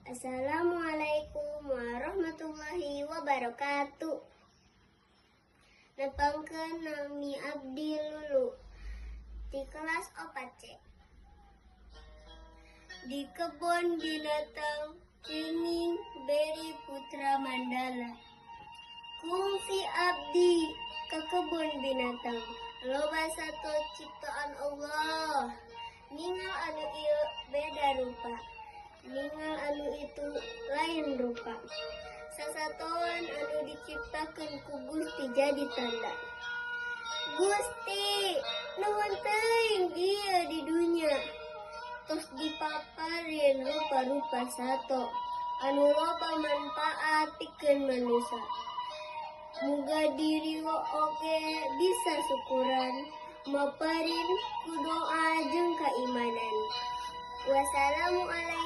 Assalamualaikum warahmatullahi wabarakatuh. Nepangkeun, nami abdi Lulu di kelas 4C. Di kebun binatang kenging Barry Putra Mandala. Kungsi abdi ke kebun binatang. Loba sato ciptaan Allah. Ningal anu ieu beda rupa. Ningal anu itu lain rupa. Sasatoan anu diciptakeun ku Gusti jadi tanda. Gusti, nuhun teuing ieu di dunya. Tos dipaparin rupa-rupa sato anu loba manfaat pikeun manusia. Muga diri oge bisa syukuran, maparin ku doa jeung kaimanan. Wassalamualaikum.